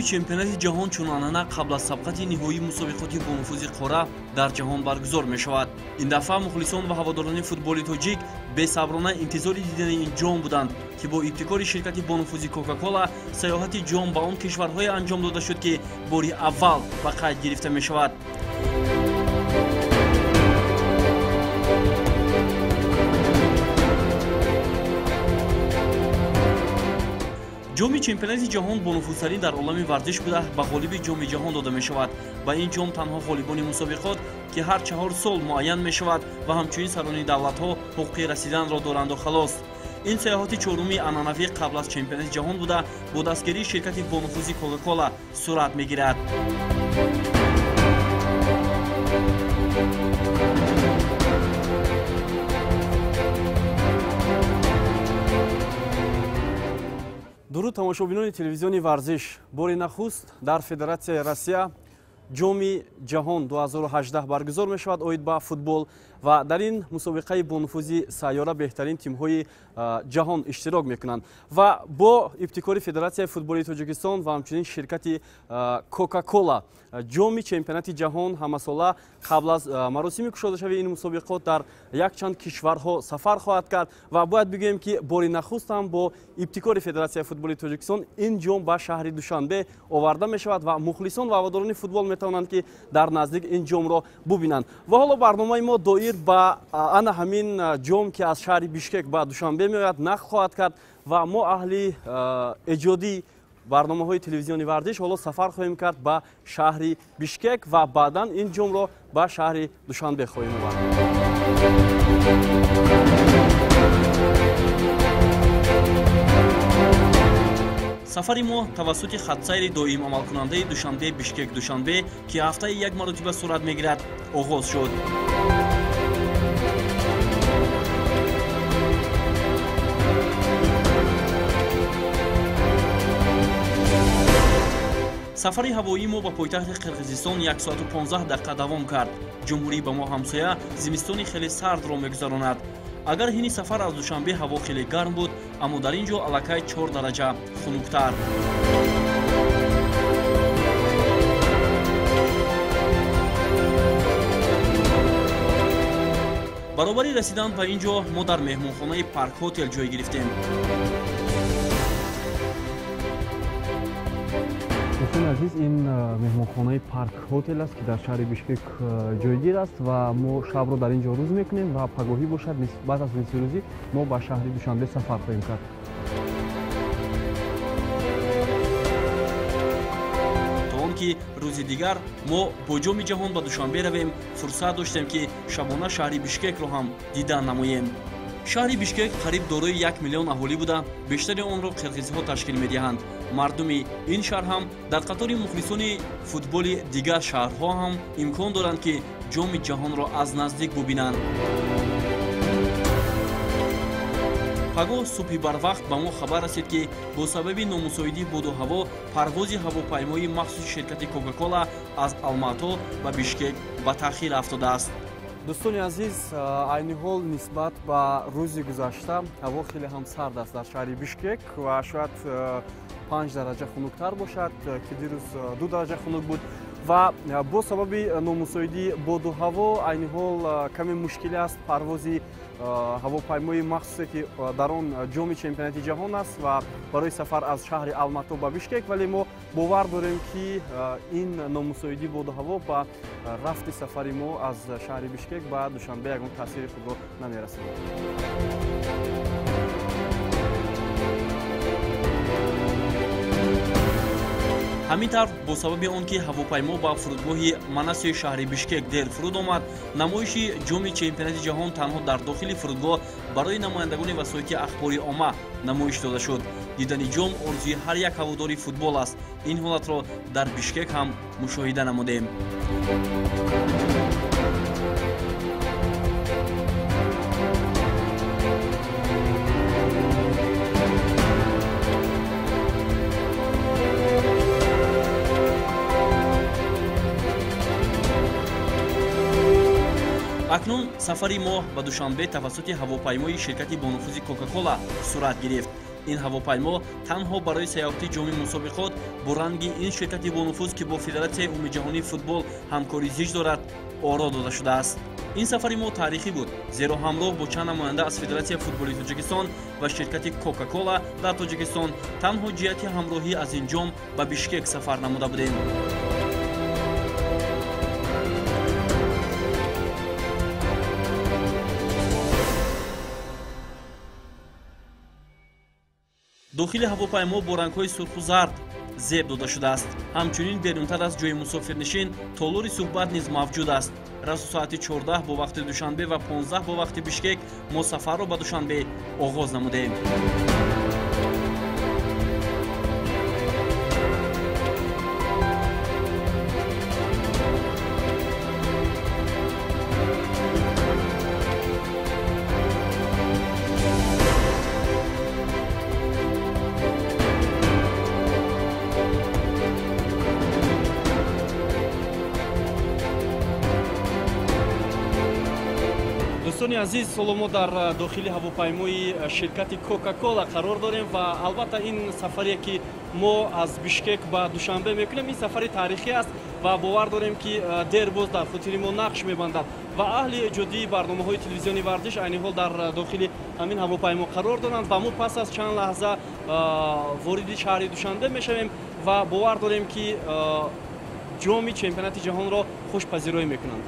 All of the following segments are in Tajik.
Ҷоми чемпионати ҷаҳон чун анъана қабл аз сабқати ниҳоии мусобиқоти бонуфузи қора дар ҷаҳон баргузор мешавад. Ин дафъа мухлисон ва ҳаводорони футболи тоҷик бесаброна интизори дидани ин ҷом буданд, ки бо ибтикори ширкати бонуфузи Кока-Кола сайёҳати ҷом ба он кишварҳое анҷом дода шуд, ки бори аввал ба қайд гирифта мешавад. Ҷоми чемпионати ҷаҳон бонуфузтарин дар олами варзиш буда, ба ғолиби ҷоми ҷаҳон дода мешавад. Ба ин ҷом танҳо ғолибони мусобиқот, ки ҳар 4 сол муайян мешавад, ва ҳамчунин сарони давлатҳо ҳуқуқи расиданро доранду халос. Ин сайёҳати чоруми анъанавӣ қабл аз чемпионати ҷаҳон буда, бо дастгирии ширкати бонуфузи Кока-Кола сурат мегирад. Дуруд тамошобинони телевизиони варзиш. Бори нахуст дар Федератсияи Россия ҷоми ҷаҳон 2018 баргузор мешавад оид ба футбол, ва дар ин мусобиқаи бонуфузи сайёра беҳтарин тимҳои ҷаҳон иштирок мекунанд. Ва бо ибтикори Федератсияи футболи Тоҷикистон ва ҳамчунин ширкати Кока-Кола ҷоми чемпионати ҷаҳон ҳамасола қабл аз маросими кушодашавии ин мусобиқот дар якчанд кишварҳо сафар хоҳад кард. Ва бояд бигӯем, ки бори нахуст ҳам бо ибтикори Федератсияи футболи Тоҷикистон ин ҷом ба шаҳри Душанбе оварда мешавад ва мухлисон ва ҳаводорони футбол метавонанд, ки дар наздик ин ҷомро бубинанд. Ва ҳоло барномаи мо доир ба ана ҳамин ҷом, ки аз шаҳри Бишкек ба Душанбе меояд, нақл хоҳад кард. Ва мо аҳли эҷодии барномаҳои телевизиони варзиш ҳоло сафар хоҳем кард ба шаҳри Бишкек ва баъдан ин ҷомро ба шаҳри Душанбе хоҳем овард. Сафари мо тавассути хатсайри доим амалкунандаи Душанбе Бишкек Душанбе, ки ҳафтаи як маротиба сурат мегирад, оғоз шуд. Сафари ҳавоии мо ба пойтахти Қирғизистон 1 соату 15 дақиқа давом кард. Ҷумҳурӣ ба мо ҳамсоя зимистони хеле сардро мегузаронад. Агар ҳини сафар аз Душанбе ҳаво хеле гарм буд, аммо дар ин ҷо аллакай 4 дараҷа хунуктар. Баробари расидан ба ин ҷо мо дар меҳмонхонаи Парк Хотел ҷой гирифтем. Дӯстони азиз, ин меҳмонхонаи Парк Хотел аст, ки дар шаҳри Бишкек ҷойгир аст ва мо шабро дар ин ҷо рӯз мекунем ва пагоҳӣ бошад, баъд аз нисфирӯзӣ мо ба шаҳри Душанбе сафар хоҳем кард. То он ки рӯзи дигар мо бо ҷоми ҷаҳон ба Душанбе равем, фурсат доштем, ки шабона шаҳри Бишкекро ҳам дидан намоем. Шаҳри Бишкек қариб дорои 1 миллион аҳолӣ буда, бештари онро қирғизҳо ташкил медиҳанд. Мардуми ин шаҳр ҳам дар қатори мухлисони футболи дигар шаҳрҳо ҳам имкон доранд, ки ҷоми ҷаҳонро аз наздик бубинанд. Пагоҳ субҳи барвақт ба мо хабар расид, ки бо сабаби номусоидии боду ҳаво парвози ҳавопаймои махсуси ширкати Кока-Кола аз Алмато ба Бишкек ба таъхир афтодааст. Дӯстони азиз, айни ҳол нисбат ба рӯзи гузашта ҳаво хеле ҳам сард аст дар шаҳри Бишкек ва шояд 5 дараҷа хунуктар бошад, ки дирӯз 2 дараҷа хунук буд. Ва бо сабаби номусоидии боду ҳаво айни ҳол каме мушкилӣ аст парвози ҳавопаймои махсусе, ки дар он ҷоми чемпионати ҷаҳон аст ва барои сафар аз шаҳри Алмато ба Бишкек. Вале мо бовар дорем, ки ин номусоидии боду ҳаво ба рафти сафари мо аз шаҳри Бишкек ба Душанбе ягон таъсири худро намерасонад. Ҳамин тавр, бо сабаби он ки ҳавопаймо ба фурудгоҳи Манасии шаҳри Бишкек дер фуруд омад, намоиши ҷоми чемпионати ҷаҳон танҳо дар дохили фурудгоҳ барои намояндагони васоити ахбори омма намоиш дода шуд. Дидани ҷом орзуи ҳар як ҳаводори футбол аст. Ин ҳолатро дар Бишкек ҳам мушоҳида намудем. Акнун сафари мо ба Душанбе тавассути ҳавопаймои ширкати бонуфузи Кока-Кола сурат гирифт. Ин ҳавопаймо танҳо барои сайёҳати ҷоми мусобиқот бо ранги ин ширкати бонуфуз, ки бо Федератсияи умумиҷаҳонии футбол ҳамкорӣ зич дорад, оро дода шудааст. Ин сафари мо таърихӣ буд, зеро ҳамроҳ бо чанд намоянда аз Федератсияи футболи Тоҷикистон ва ширкати Кока-Кола дар Тоҷикистон танҳо ҷиҳати ҳамроҳӣ аз ин ҷом ба Бишкек сафар намуда будем. Дохили ҳавопаймо бо рангҳои сурху зард зеб дода шудааст. Ҳамчунин берунтар аз ҷои мусофирнишин толори суҳбат низ мавҷуд аст. Расу соати 14 бо вақти Душанбе ва 15 бо вақти Бишкек мо сафарро ба Душанбе оғоз намудем. Дӯстони азиз, ҳоло мо дар дохили ҳавопаймои ширкати Кока-Кола қарор дорем ва албатта ин сафаре, ки мо аз Бишкек ба Душанбе мекунем, ин сафари таърихӣ аст ва бовар дорем, ки дер боз дар хотири мо нақш мебандад. Ва аҳли эҷодии барномаҳои телевизиони варзиш айни ҳол дар дохили ҳамин ҳавопаймо қарор доранд ва мо пас аз чанд лаҳза вориди шаҳри Душанбе мешавем ва бовар дорем, ки ҷоми чемпионати ҷаҳонро хушпазироӣ мекунанд.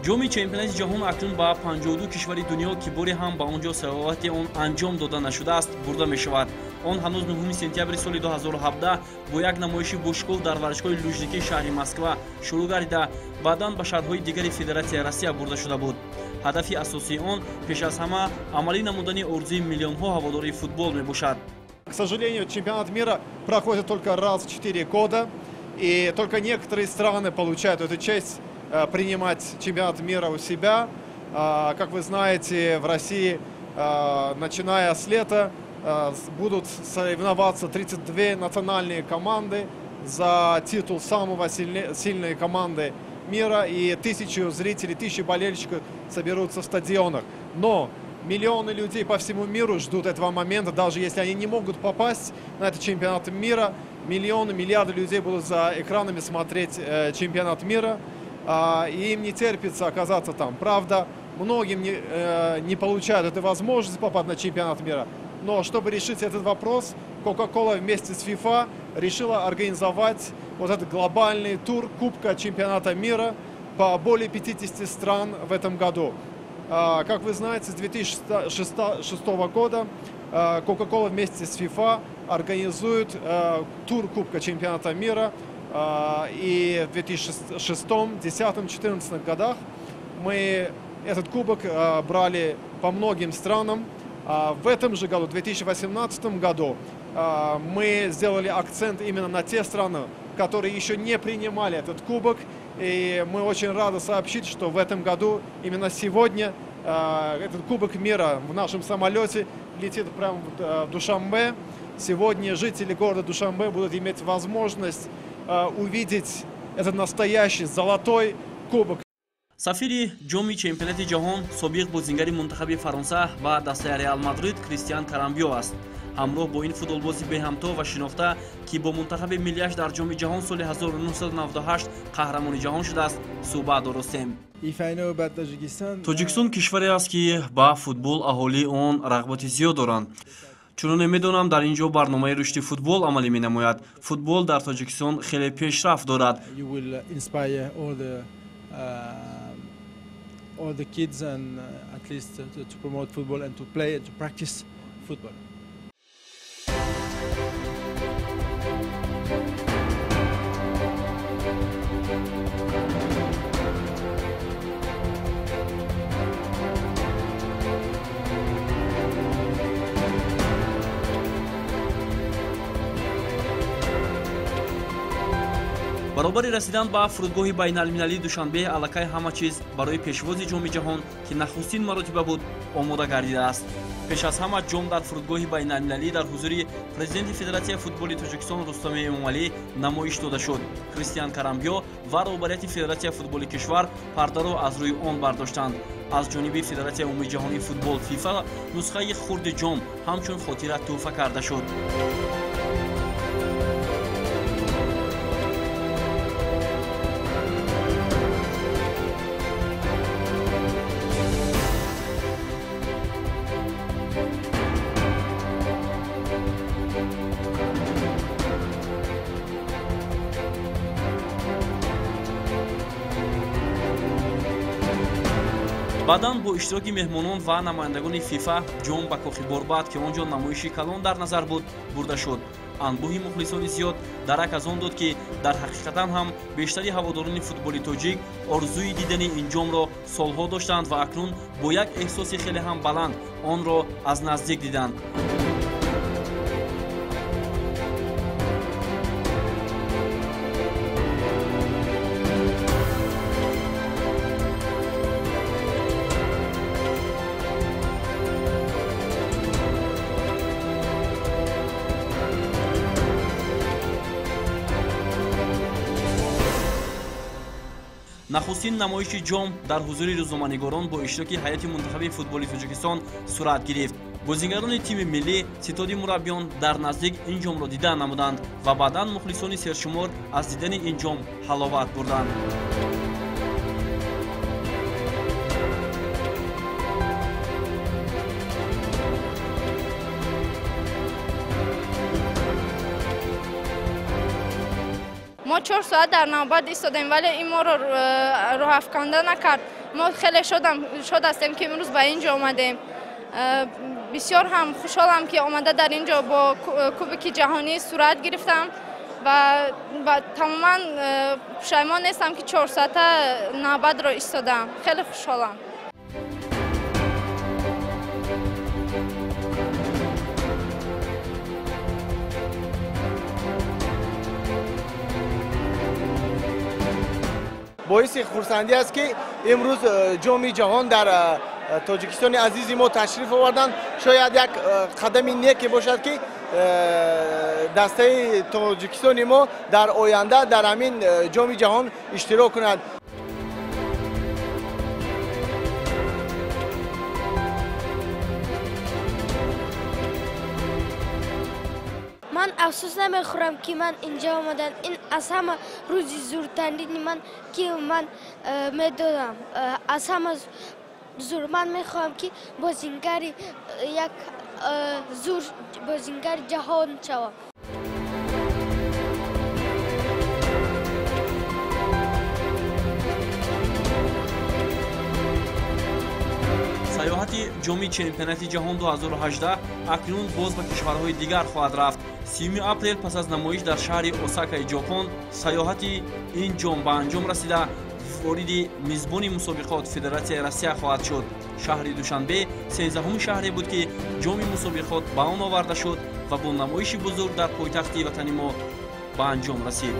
Ҷоми чемпионати ҷаҳон акнун ба 52 кишвари дунё, ки боре ҳам ба он ҷо сайёҳати он анҷом дода нашудааст, бурда мешавад. Он ҳанӯз 9 сентябри соли 2017 бо як намоиши бошукӯҳ дар варзишгоҳи Лужникии шаҳри Москва шурӯъ гардида, баъдан ба шаҳрҳои дигари Федератсияи Россия бурда шуда буд. Ҳадафи асосии он пеш аз ҳама амалӣ намудани орзуи миллионҳо ҳаводории футбол мебошад. К сожалению, чемпионат мира проходит только раз в 4 года, и только некоторые страны получают эту честь принимать чемпионат мира у себя. Как вы знаете, в России, начиная с лета, будут соревноваться 32 национальные команды за титул самого сильной команды мира, и тысячи зрителей, тысячи болельщиков соберутся в стадионах. Но миллионы людей по всему миру ждут этого момента, даже если они не могут попасть на этот чемпионат мира. Миллионы, миллиарды людей будут за экранами смотреть чемпионат мира, и им не терпится оказаться там. Правда, многим не получают этой возможности попасть на чемпионат мира. Но чтобы решить этот вопрос, Coca-Cola вместе с FIFA решила организовать вот этот глобальный тур Кубка чемпионата мира по более 50 стран в этом году. Как вы знаете, с 2006 года Coca-Cola вместе с FIFA организует тур Кубка чемпионата мира. И в 2006, 2010, 2014 годах мы этот кубок брали по многим странам. В этом же году, в 2018 году, мы сделали акцент именно на те страны, которые еще не принимали этот кубок. И мы очень рады сообщить, что в этом году, именно сегодня, этот кубок мира в нашем самолете летит прямо в Душанбе. Сегодня жители города Душанбе будут иметь возможность увидеть этот настоящий золотой кубок. Сафири ҷоми чемпионати ҷаҳон собиқ бозингари мунтахаби Фаронса ва дастаи Реал Мадрид Кристиан Карамбио аст. Ҳамроҳ бо ин футболбози беҳамто ва шинохта, ки бо мунтахаби миллиаш дар ҷоми ҷаҳон соли 1998 қаҳрамони ҷаҳон шудааст, суҳбат доростем. Тоҷикистон кишваре аст, ки ба футбол аҳолии он рағбати зиёд доранд. Чуноне медонам, дар ин ҷо барномаи рушди футбол амалӣ менамояд. Футбол дар Тоҷикистон хеле пешрафт дорад. All the kids and at least to promote football and to play and to practice football. Баробари расидан ба фурудгоҳи байналмилалии Душанбе аллакай ҳама чиз барои пешвози ҷоми ҷаҳон, ки нахустин маротиба буд, омода гардидааст. Пеш аз ҳама ҷом дар фурудгоҳи байналмилалӣ дар ҳузури президенти Федератсияи футболи Тоҷикистон Рустами Эмомалӣ намоиш дода шуд. Кристиан Карамбио ва роҳбарияти Федератсияи футболи кишвар пардаро аз рӯи он бардоштанд. Аз ҷониби Федератсияи умумиҷаҳонии футбол ФИФА нусхаи хурди ҷом ҳамчун хотира тӯҳфа карда шуд. Баъдан бо иштироки меҳмонон ва намояндагони ФИФА ҷом ба кохи Борбад, ки он ҷо намоиши калон дар назар буд, бурда шуд. Анбӯҳи мухлисони зиёд дарак аз он дод, ки дар ҳақиқатан ҳам бештари ҳаводорони футболи тоҷик орзуи дидани ин ҷомро солҳо доштанд ва акнун бо як эҳсоси хеле ҳам баланд онро аз наздик диданд. Нахустин намоиши ҷом дар ҳузури рӯзноманигорон бо иштироки ҳайати мунтахаби футболи Тоҷикистон сурат гирифт. Бозигарони тими миллӣ, ситоди мураббиён дар наздик ин ҷомро дида намуданд ва баъдан мухлисони сершумор аз дидани ин ҷом ҳаловат бурданд. Мо 4 соат дар навбат истодем, вале ин моро роҳафканда накард. Мо хеле шод ҳастем, ки имрӯз ба ин ҷо омадем. Бисёр ҳам хушҳолам, ки омада дар ин ҷо бо кубики ҷаҳонӣ сурат гирифтам ва тамоман пушаймон нестам, ки 4 соата навбатро истодам. Хеле хушҳолам. Боиси хурсандӣ аст, ки имрӯз ҷоми ҷаҳон дар Тоҷикистони азизи мо ташриф оварданд. Шояд як қадами неке бошад, ки дастаи Тоҷикистони мо дар оянда дар ҳамин ҷоми ҷаҳон иштирок кунад. Ман афсӯс намехӯрам, ки ман инҷо омадам. Ин аз ҳама рӯзи зуртарини ман, ки ман медодам. Аз ҳама зур ман мехоҳам, ки бозингари як зур бозингари ҷаҳон шавам. Саёҳати ҷоми чемпионати ҷаҳон 2018 акнун боз ба кишварҳои дигар хоҳад рафт. 30 апрел пас аз намоиш дар шаҳри Осакаи Ҷопон саёҳати ин ҷом ба анҷом расида, вориди мизбони мусобиқот Федератсияи Россия хоҳад шуд. Шаҳри Душанбе 13-ум шаҳре буд, ки ҷоми мусобиқот ба он оварда шуд ва бо намоиши бузург дар пойтахти ватани мо ба анҷом расид.